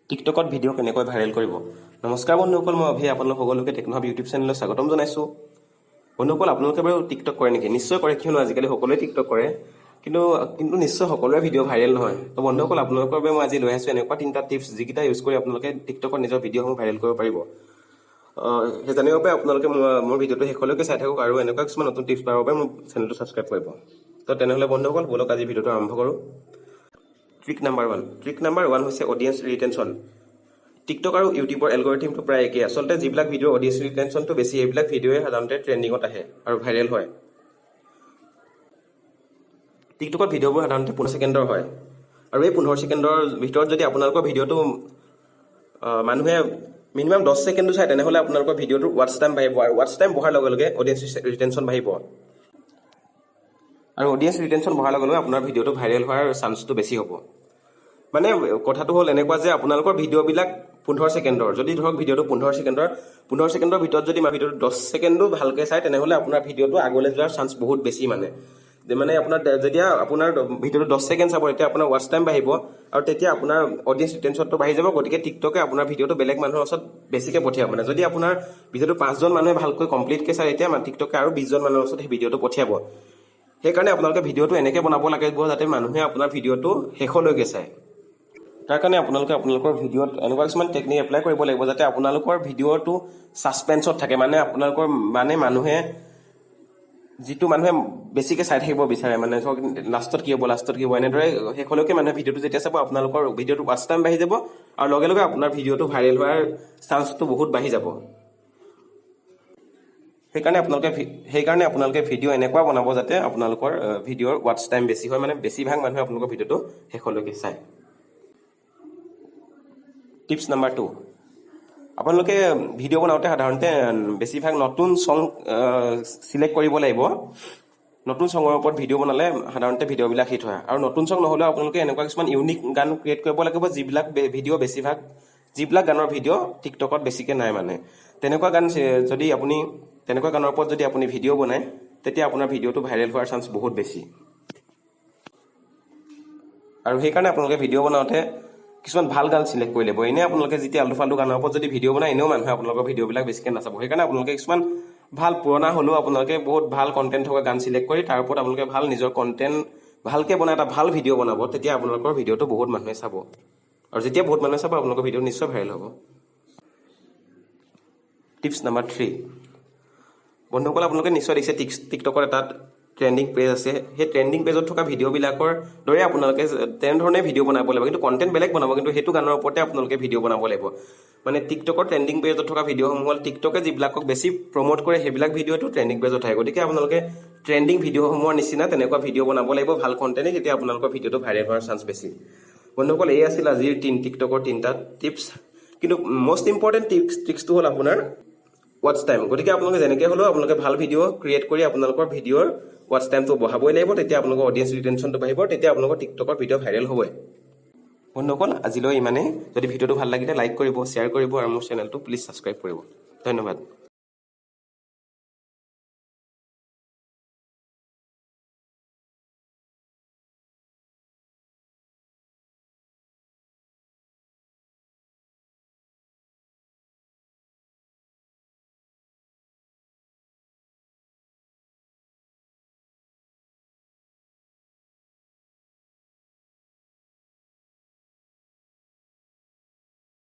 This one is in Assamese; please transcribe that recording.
টিকটকত ভিডিঅ' কেনেকৈ ভাইৰেল কৰিব? নমস্কাৰ বন্ধুসকল, মই অভি, আপোনালোক সকলোকে টেকনহাব ইউটিউব চেনেললৈ স্বাগতম জনাইছোঁ। বন্ধুসকল, আপোনালোকে বাৰু টিকটক কৰে নেকি? নিশ্চয় কৰে, কিয়নো আজিকালি সকলোৱে টিকটক কৰে। কিন্তু কিন্তু নিশ্চয় সকলোৰে ভিডিঅ' ভাইৰেল নহয়। তো বন্ধুসকল, আপোনালোকৰ বাবে মই আজি লৈ আহিছোঁ এনেকুৱা তিনিটা টিপছ, যিকেইটা ইউজ কৰি আপোনালোকে টিকটকত নিজৰ ভিডিঅ'সমূহ ভাইৰেল কৰিব পাৰিব। সেই জানিবৰ বাবে আপোনালোকে মোৰ ভিডিঅ'টো শেষলৈকে চাই থাকক আৰু এনেকুৱা কিছুমান নতুন টিপছ পাবৰ বাবে মোৰ চেনেলটো ছাবস্ক্ৰাইব কৰিব। তো তেনেহ'লে বন্ধুসকল, ব'লক আজি ভিডিঅ'টো আৰম্ভ কৰোঁ। Trick number 1. Trick number 1 হৈছে অডিয়েঞ্চ ৰিটেনশ্যন। টিকটক আৰু ইউটিউবৰ এলগৰিথিমটো প্ৰায় একেই। আচলতে যিবিলাক ভিডিঅ'ৰ অডিয়েঞ্চ ৰিটেনশ্যনটো বেছি, সেইবিলাক ভিডিঅ'য়ে সাধাৰণতে ট্ৰেণ্ডিঙত আহে আৰু ভাইৰেল হয়। টিকটকত ভিডিঅ'বোৰ সাধাৰণতে 15 ছেকেণ্ডৰ হয় আৰু এই 15 ছেকেণ্ডৰ ভিতৰত যদি আপোনালোকৰ ভিডিঅ'টো মানুহে মিনিমাম 10 ছেকেণ্ডো চায়, তেনেহ'লে আপোনালোকৰ ভিডিঅ'টোৰ ৱাটচ টাইম বাঢ়িব আৰু ৱাটচ টাইম বঢ়াৰ লগে লগে অডিয়েঞ্চ ৰিটেনশ্যন বাঢ়িব আৰু অডিয়েঞ্চ ৰিটেনশ্যন বঢ়াৰ লগে লগে আপোনাৰ ভিডিঅ'টো ভাইৰেল হোৱাৰ চান্সটো বেছি হ'ব। মানে কথাটো হ'ল এনেকুৱা যে আপোনালোকৰ ভিডিঅ'বিলাক 15 ছেকেণ্ডৰ যদি, ধৰক ভিডিঅ'টো 15 ছেকেণ্ডৰ, 15 ছেকেণ্ডৰ ভিতৰত যদি ভিডিঅ'টো 10 ছেকেণ্ডো ভালকৈ চায়, তেনেহ'লে আপোনাৰ ভিডিঅ'টো আগলৈ যোৱাৰ চান্স বহুত বেছি। মানে যে মানে আপোনাৰ যেতিয়া আপোনাৰ ভিডিঅ'টো 10 ছেকেণ্ড চাব, তেতিয়া আপোনাৰ ৱাটচ টাইম বাঢ়িব আৰু তেতিয়া আপোনাৰ অডিয়েঞ্চ ৰিটেনশ্যনটো বাঢ়ি যাব। গতিকে টিকটকে আপোনাৰ ভিডিঅ'টো বেলেগ মানুহৰ ওচৰত বেছিকৈ পঠিয়াব। মানে যদি আপোনাৰ ভিডিঅ'টো পাঁচজন মানুহে ভালকৈ কমপ্লিটকৈ চায়, তেতিয়া টিকটকে আৰু 20জন মানুহৰ ওচৰত সেই ভিডিঅ'টো পঠিয়াব। সেইকাৰণে আপোনালোকে ভিডিঅ'টো এনেকৈ বনাব লাগিব যাতে মানুহে আপোনাৰ ভিডিঅ'টো শেষলৈকে চায়। তাৰ কাৰণে আপোনালোকে আপোনালোকৰ ভিডিঅ'ত এনেকুৱা কিছুমান টেকনিক এপ্লাই কৰিব লাগিব যাতে আপোনালোকৰ ভিডিঅ'টো ছাছপেঞ্চত থাকে। মানে আপোনালোকৰ মানে মানুহে যিটো মানুহে বেছিকৈ চাই থাকিব বিচাৰে, মানে ধৰক লাষ্টত কি হ'ব, লাষ্টত কি হ'ব, এনেদৰে শেষলৈকে মানুহে ভিডিঅ'টো যেতিয়া চাব, আপোনালোকৰ ভিডিঅ'টো ৱাটচ টাইম বাঢ়ি যাব আৰু লগে লগে আপোনাৰ ভিডিঅ'টো ভাইৰেল হোৱাৰ চান্সটো বহুত বাঢ়ি যাব। সেইকাৰণে আপোনালোকে ভিডিঅ' এনেকুৱা বনাব যাতে আপোনালোকৰ ভিডিঅ'ৰ ৱাটচ টাইম বেছি হয়, মানে বেছিভাগ মানুহে আপোনালোকৰ ভিডিঅ'টো শেষলৈকে চায়। টিপছ নাম্বাৰ 2, আপোনালোকে ভিডিঅ' বনাওঁতে সাধাৰণতে বেছিভাগ নতুন ছং চিলেক্ট কৰিব লাগিব। নতুন ছঙৰ ওপৰত ভিডিঅ' বনালে সাধাৰণতে ভিডিঅ'বিলাক হিট হয়। আৰু নতুন ছং নহ'লেও আপোনালোকে এনেকুৱা কিছুমান ইউনিক গান ক্ৰিয়েট কৰিব লাগিব, যিবিলাক ভিডিঅ' বেছিভাগ, যিবিলাক গানৰ ভিডিঅ' টিকটকত বেছিকৈ নাই। মানে তেনেকুৱা গান যদি আপুনি তেনেকুৱা গানৰ ওপৰত যদি আপুনি ভিডিঅ' বনায়, তেতিয়া আপোনাৰ ভিডিঅ'টো ভাইৰেল হোৱাৰ চান্স বহুত বেছি। আৰু সেইকাৰণে আপোনালোকে ভিডিঅ' বনাওঁতে কিছুমান ভাল গান চিলেক্ট কৰি ল'ব। এনেই আপোনালোকে যেতিয়া আল্টু ফাল্টু গানৰ ওপৰত যদি ভিডিঅ' বনায়, এনেও মানুহে আপোনালোকৰ ভিডিঅ'বিলাক বেছিকৈ নাচাব। সেইকাৰণে আপোনালোকে কিছুমান ভাল, পুৰণা হ'লেও আপোনালোকে বহুত ভাল কণ্টেণ্ট থকা গান চিলেক্ট কৰি তাৰ ওপৰত আপোনালোকে ভাল নিজৰ কণ্টেণ্ট ভালকৈ বনাই এটা ভাল ভিডিঅ' বনাব। তেতিয়া আপোনালোকৰ ভিডিঅ'টো বহুত মানুহে চাব আৰু যেতিয়া বহুত মানুহে চাব, আপোনালোকৰ ভিডিঅ' নিশ্চয় ভাইৰেল হ'ব। টিপছ নাম্বাৰ 3, বন্ধুসকল, আপোনালোকে নিশ্চয় দেখিছে টিকটকৰ এটা ট্ৰেণ্ডিং পেজ আছে। সেই ট্ৰেণ্ডিং পেজত থকা ভিডিঅ'বিলাকৰ দৰে আপোনালোকে তেনেধৰণে ভিডিঅ' বনাব লাগিব। কিন্তু কণ্টেণ্ট বেলেগ বনাব, কিন্তু সেইটো গানৰ ওপৰতে আপোনালোকে ভিডিঅ' বনাব লাগিব। মানে টিকটকৰ ট্ৰেণ্ডিং পেজত থকা ভিডিঅ'সমূহ হ'ল টিকটকে যিবিলাকক বেছি প্ৰম'ট কৰে, সেইবিলাক ভিডিঅ'টো ট্ৰেণ্ডিং পেজত থাকে। গতিকে আপোনালোকে ট্ৰেণ্ডিং ভিডিঅ'সমূহৰ নিচিনা তেনেকুৱা ভিডিঅ' বনাব লাগিব, ভাল কণ্টেণ্টে। তেতিয়া আপোনালোকৰ ভিডিঅ'টো ভাইৰেল হোৱাৰ চান্স বেছি। বন্ধুসকল, এই আছিল আজিৰ টিকটকৰ তিনিটা টিপছ। কিন্তু মষ্ট ইম্পৰ্টেণ্ট ট্ৰিক্সটো হ'ল আপোনাৰ ৱাটচ টাইম। গতিকে আপোনালোকে যেনেকৈ হ'লেও আপোনালোকে ভাল ভিডিঅ' ক্ৰিয়েট কৰি আপোনালোকৰ ভিডিঅ'ৰ ৱাটচ টাইমটো বঢ়াবই লাগিব। তেতিয়া আপোনালোকৰ অডিয়েঞ্চ ৰিটেনশ্যনটো বাঢ়িব, তেতিয়া আপোনালোকৰ টিকটকৰ ভিডিঅ' ভাইৰেল হ'বই। বন্ধুসকল, আজিলৈ ইমানেই। যদি ভিডিঅ'টো ভাল লাগিলে লাইক কৰিব, শ্বেয়াৰ কৰিব আৰু মোৰ চেনেলটো প্লিজ ছাবস্ক্ৰাইব কৰিব। ধন্যবাদ।